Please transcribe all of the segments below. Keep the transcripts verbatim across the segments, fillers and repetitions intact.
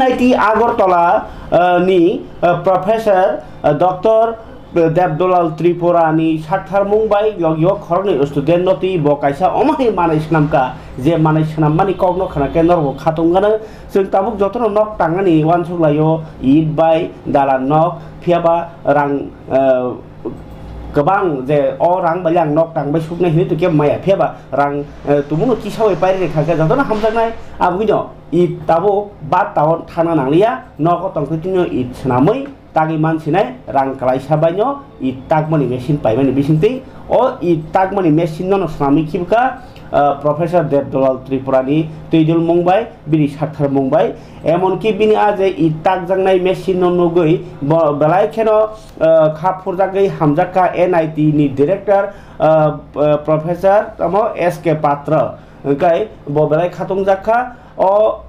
I I T Agartala, ah, ni, ah, Professor, ah, Doctor Debdulal Tripura ni saktharmung bai logi o khoroknwi student no twi bo kaisa omo hai manwi swnamkha, je manwi swnammani kokno khna khe norok bo khatung gana. Chwng tabuk jotono nok tangnani uansuk laio, it bai dalan nok, phiyaba rang, ah, kwbang je o rang bai ang nok tang bai suknai hinwi tongkhe maya, phiyaba rang, ah, tumuno kisa bai pairi rwkha khe jotono hamjaknai. Aboni no it tabuk bat taon thangna nangliya, nogo tongkhe tini it swnamwi tagwi mansinai rang kwlaisa baino it takmani machine paimani bisingtwi o it takmani machine no swnamwi khibwkha, ah, Professor Debdulal Tripura ni twidulmung bai, bini saktharmung bai, emonki bini a je it takjaknai machine no nugwi bo belai kheno, ah, kha phurjagwi hamjakha N I T ni director, ah, ah, Professor tamo S K Patra, hwnkhe bo belai khatungjak kha. O,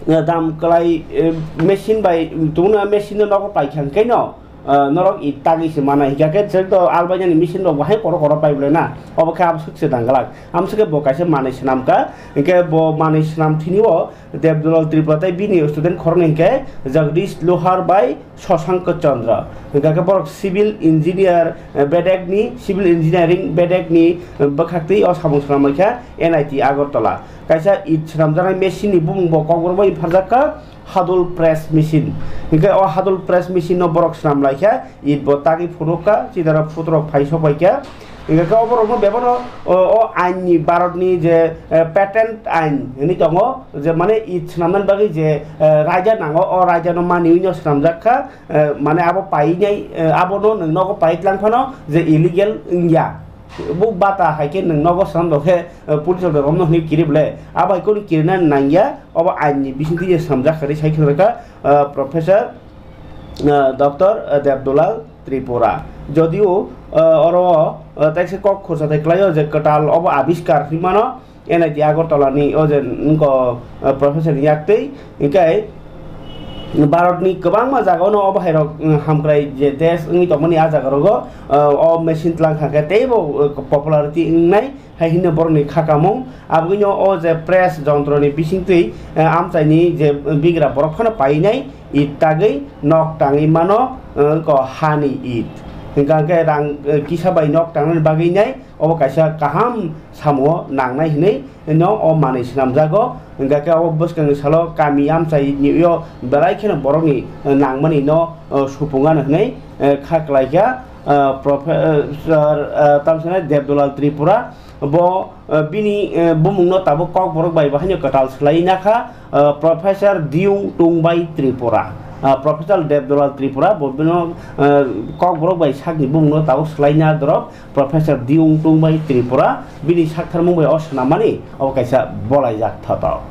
eh, dam kwlai, eh, machine bai tungna machine no nogo paikha hwnkhe no, eh, norok it tagwi se mana hingkha khe je to albainani machine rok bahai koro koro pai bole na, obo khe abswk se dangwlak, amswk khe bo kaisa manwi swnamkha. Hingkhe bo manwi swnam thini o Debdulal Tripura tei bini student khoroknwi hingkhe Jagdish Lohar bai Shashank Chandra, hingkha khe borok civil engineer, eh, bedek ni, civil engineering bedek ni, eh, bwkhak twi o samung swnamwi kha N I T Agartala. Kaisa it swnamjaknai machine ni bumung bo kokborok bai pharjak kha Hadul press machine. Hingkhe o Hadul press machine no borok swnam lai kha, it bo tagwi phunuk kha, chidara phutrok phai sok bai kha. Hingkhe khe oborok no bebano o, o ain ni Bharat ni je, eh, patent ain hinwi tongo, je mane it swnamnani bagwi je, eh, raida nango, o raida no maniwi no swnamjak kha. Eh, mane abo painai, eh, abono nwng nogo pai tlang phano je illegal wngya. Bo bata hai khe nwng nogo swnam rok khe, eh, police rok romno hwnwi kiri bole. Abo hai khe kiri na nangya, obo ain ni bisingtwi je swnamjak kha, sai khe rwkha, eh, Professor, eh, Doctor Debdulal Tripura. Jodio, eh, oro, eh, taisa kok khorsa tai kwlaio je kwtal obo abiskar hinmano, N I T Agartala ni o je wngkha, eh, professor ni yak twi, hingkhe Bharat ni kwbangma jaga o no obo hai rok, eh, hamkrai je desh wngwi tongmani a jaga rogo, eh, o machine tlang kha khe teibo, eh, popularity wngnai hai hino borok ni kha kamung. Aboni no o je press jontro ni bising twi, eh, amchai ni je bigra borok phano painai it tagwi nok tangwi mano, eh, wngkha ha ni it. Hingkha khe rang, eh, kisa bai nok tangnani bagwi nai obo kaisa kaham samo nangnai hinwi no o manwi swnamjago. Hingkha khe o bwskangni salo kami amchai ni o belai kheno borokni nangmani no, o, supung ano hinwi, eh, kha klaikha, eh, Professor, eh, tamsana Debdulal Tripura. Bo, eh, bini, eh, bumungno tabuk kokborok bai bo haino kwtal swlaiwi nakha, eh, Professor Diung Tungbai Tripura. Eh, Professor Debdulal Tripura bo bino, eh, kokborok bai sakni bumungno tabuk swlaina dorop. Professor Diung Tungbai Tripura bini saktharmung bai o swnamani obo kaisa bolaijak thotok.